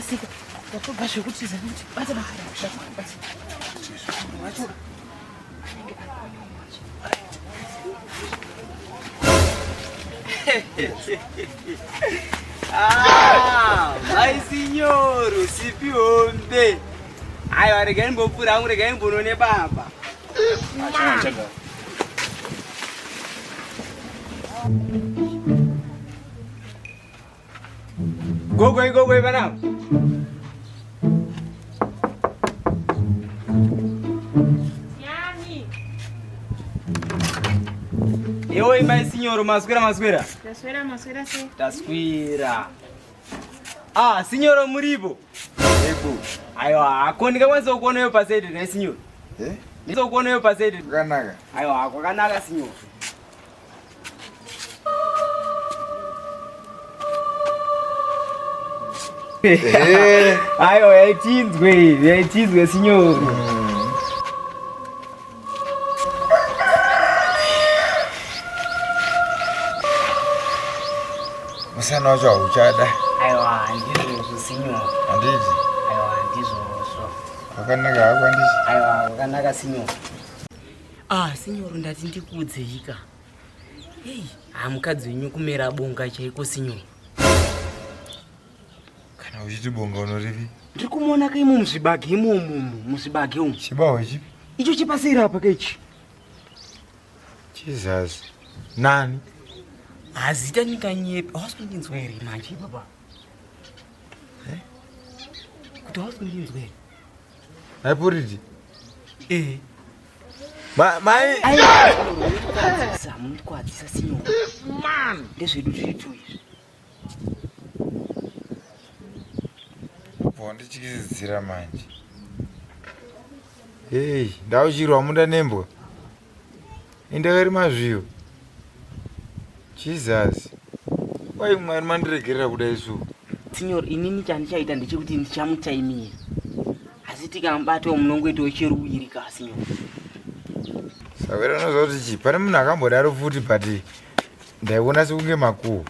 Ndakasika. Ndatobva zvekutiza nekuti bata bata bata bata. Wacho anenge ari kunyanya. Ah, mai sinyoro sipi hombe. Aiwa regai ndimbopfuura hangu regai ndimbonone baba. Gogoi gogoi panapa. Yani. Iwe mai sinyoro maswera maswera. Taswera maswera sei? Taswera. Ah, sinyoro muripo. Ebo. Aiwa, ko ndingakwanisa kuonayo pasaidi nhai sinyoro. Eh? Ndikuonayo pasaidi. Kwakanaka. Aiwa, kwakanaka sinyoro. Eh. Aiwa, yaitinzwe, yaitinzwe sinyoro. Musana wacho hauchada. Aiwa, ndizvozvo sinyoro. Handiti? Aiwa, ndizvozvo. Kwakanaka hako handiti? Aiwa, kwakanaka sinyoro. Ah, sinyoro ndati ndikuudzeika. Hey, ah mukadzi wenyu kumera bonga chaiko sinyoro. Kana uchiti bonga unorevi? Ndiri kumuona ka imo muzvibage imomo muzvibage umu. Chibaho chipi? Icho chepaseri apa ka ichi. Jesus. Nani? Hazita ndikanyepa. Hausi kundinzwa here manje baba? Eh? Kuti hausi kundinzwa here? Mai Purity. Eh. Ma, mai. Mundikwadzisa, mundikwadzisa sinyoro. This man. Ndezvedu zvetu izvi. Bva wandityisidzira manje. Hey, ndauchirwa munda nembwa. Indakarima zviyo. Jesus. Wai Mwari mandiregerera kudai so. Signor, inini chandichaita ndechekuti ndichamutaimira. Asi tikamubatawo munongoitawo cheruwiri ka signor. Sawira unoziva kuti chii pane munhu akambodaro futi but ndaiona sekunge makuhwa.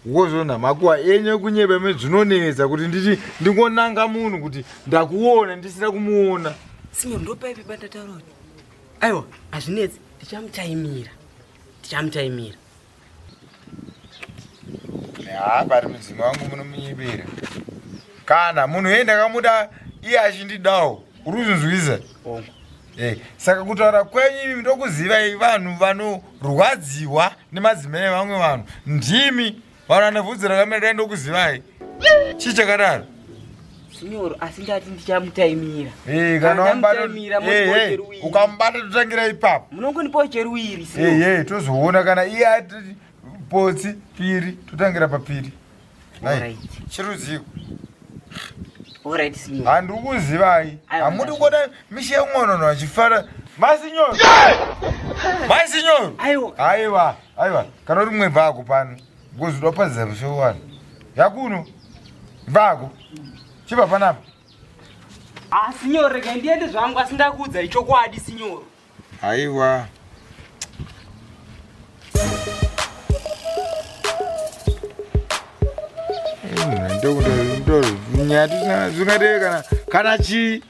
Wozona makuhwa enyu ekunyeba imi zvinonetsa kuti nditi ndingonanga munhu kuti ndakuona ndisina kumuona. Signor, ndopaipi pandataura kuti aiwa hazvinetsi ndichamutaimira. Tichamutaimira. Haa pari mudzimai wangu munomunyebera. Kana munhu iye ndakamuda iye achindidawo. Uri kuzvinzwisa? Hongu. Eh, saka kutaura kwenyu imi ndokuzivai vanhu vanorwadziwa nemadzimai evamwe vanhu. Ndimi vanhu vane vhudzi rakamira dai ndokuzivai. Chii chakadaro? Sinyoro, asi ndati ndichamutaimira. Eh, kana wamubata eh, eh, ukamubata totangira ipapo. Munongonipawo cheruwiri sinyoro. Eh, eh, tozoona kana iye ati potsi piri totangira papiri. Alright. Chirudziko. Alright sinyoro. Handiri kuzivai. Hamudi kuona misha yemwana achifara. Masinyoro. Masinyoro. Aiwa. Aiwa, aiwa. Kana uri mumwe bvako pano. Ngozi unopaza musoro wani. Yakuno. Bvako. Chibva panapa. Ah, sinyoro rega ndiende zvangu asi ndakuudza ichokwadi sinyoro. Aiwa. Nyaya zvingadei kana kana chii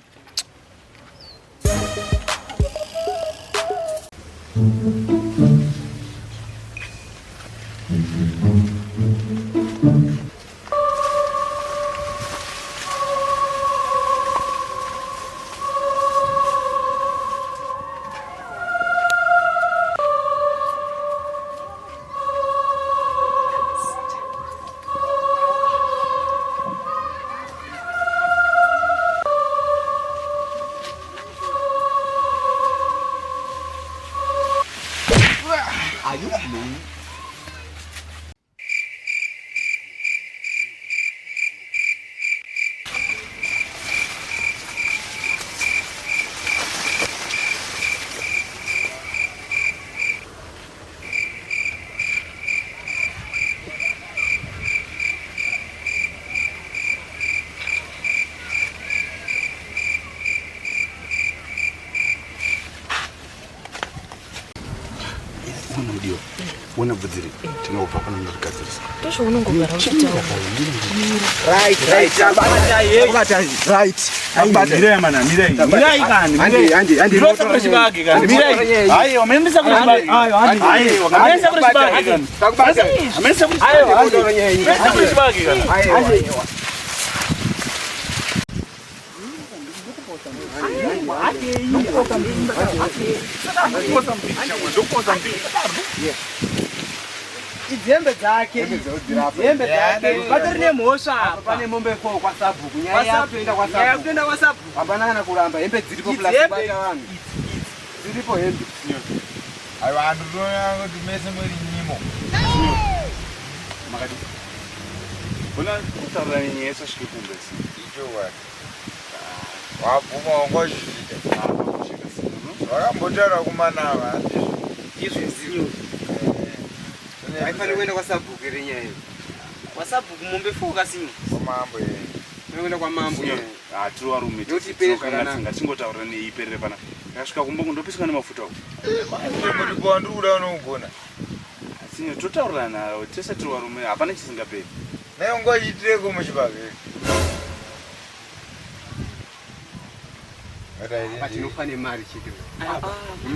Are you playing? Ona mudiwa. Ona bvudzi iri. Tinobva pano ndorigadzirisa. Ndozvaunongogara uchitaura. Right, right. Tabata, right. Tabata. Mirai mana, mirai. Mirai kani. Handi, handi, handi. Ndinosa kune chibage kani. Mirai. Aiwa, mendisa kune chibage. Aiwa, mendisa kune chibage kani. Takubata. Mendisa kune chibage. Aiwa, handi. Mendisa kune chibage kani. Aiwa. Idzihembe dzake, hembe dzake, vatori nemhosva apa. Pane mombe fo kwasabhuku. Nyaya yakutoenda kwasabhuku. Nyaya yakutoenda kwasabhuku. Hapana kana kuramba hembe dziripo plus Hembe. kubata vanhu. Dziripo hembe. Aiwa, handitoona kuti mese muri nyimo. Makadi. Bona kutaura nenyaya yesasvike kumbe. Ichokwadi. Wabvuma wanga uchizviita. Wakambotaura kumanava, handizvo? Ndizvo. Haifaniri kuenda kwasabhuku here nyaya iyi. Kwasabhuku mombe four kasinyo. Kwamambo here. Inoenda kwamambo nyaya iyi. Ah, tiri varume. Ndoti ipere zvakanaka. Ngatingotaura neiperere pana. Ndakasvika kumba kundopiswa nemafuta uko. Kuti kwa ndiri kuda unogona. Sinyo totaurirana tese tiri varume hapana chisingaperi. Naye unga uchiitireko muchibage. Apa tinofa nemari chete.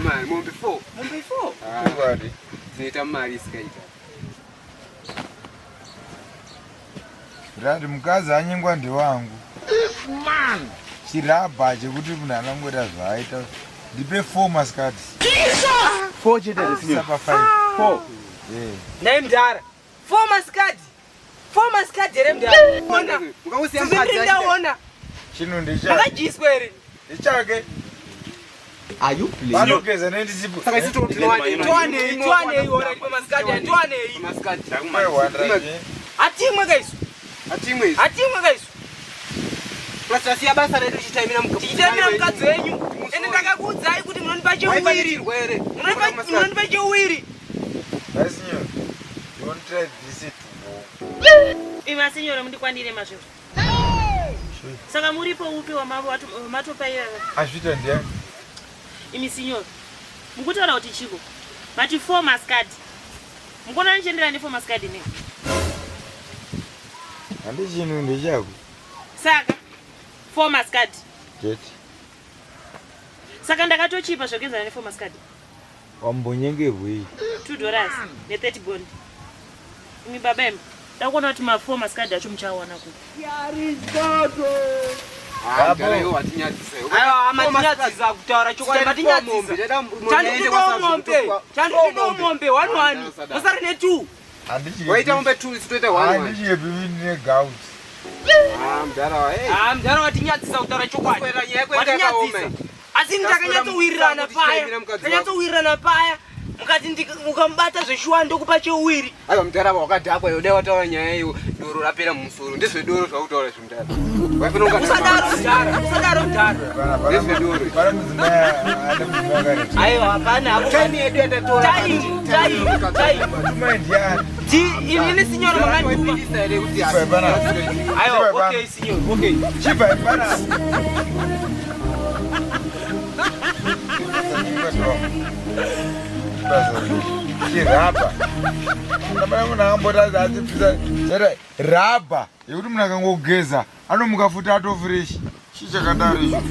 Mari mombe 4. Mombe four. Chokwadi. Dzinoita mari isikaita. Ndati mukadzi anyengwa ndewangu. Chirabha chekuti munhu anongoita zvaaita. Ndipe 4 masikati. 4 chete sinyo. Sapa 5. 4. Eh. Nhai mudhara. Four masikati. Four masikati here mudhara. Ona. Mukangosiya mukadzi Sizindiri achiita- ndaona. Chinhu ndechake. Makadyiswa here? Ndechake. Are you playing? Vanogeza nendisipo. Saka isu Towanei, towanei ora ndipo masikati, towanei. Masikati. Hatimwe kaisu. Hatimwe isu. Hatimwe kaisu. Plus tasiya basa redu tichitaimira mukadzi. Tichitaimira mukadzi wenyu. Ende ndakakuudzai kuti munonipa cheuwiri. Chirwere. Munonipa cheuwiri. Vasinyo. Don't try this at home. Imi asinyoro mundikwanire mazviro. Saka muripo upi wamatopa iyava? Azviita ndiani? Imi sinyoro. Mukutaura kuti chiko. Mati 4 masikati. Mukona nichienderana ne 4 masikati ne. Handi chinhu ndechako. Saka 4 masikati. Chete. Saka ndakatochipa zvekuenzana ne 4 masikati. Wambonyengerwei? $2 ne 30 bond. Imi baba imi. Ndakuona kuti ma 4 masikati acho muchawana kupi. Aiwa, matinyadzisa kutaura chokwadi, matinyadzisa. Chandikudiwa mombe. Chandikudiwa mombe 1 1. Musari ne 2. Waita mombe 2 isu toita 1 1. Handityepi ndine gout. Ah, mudhara wa. Hey. Ah, mudhara watinyadzisa kutaura chokwadi. Kuswera nyaya yako yakaoma. Watinyadzisa. Asi takanyatsowirirana paya. Takanyatsowirirana paya. Mukati ukamubata zveshuwa ndokupa cheuwiri. Aiwa mudhara wakadhakwa iwe dai wataura nyaya iyo doro rapera mumusoro. Ndezvedoro zvakutaura izvi mudhara. Waifanira Usadaro mudhara, usadaro mudhara. Ndezvedoro. Pana mudzimai ane mudzimai akareta. Aiwa, hapana hapo. Time yedu yatatora. Time, time, time. Mudzimai ndiani? Ti inini sinyoro makandituma. Waipindisa here kuti Chibva ipana. Aiwa, Chibva ipana. okay sinyoro, okay. Chibva ipana. Chirabha. Ndapana munhu akambotadza achibvisa chete rabha yekuti munhu akangogeza anomuka futi atofresh. Chii chakadaro icho?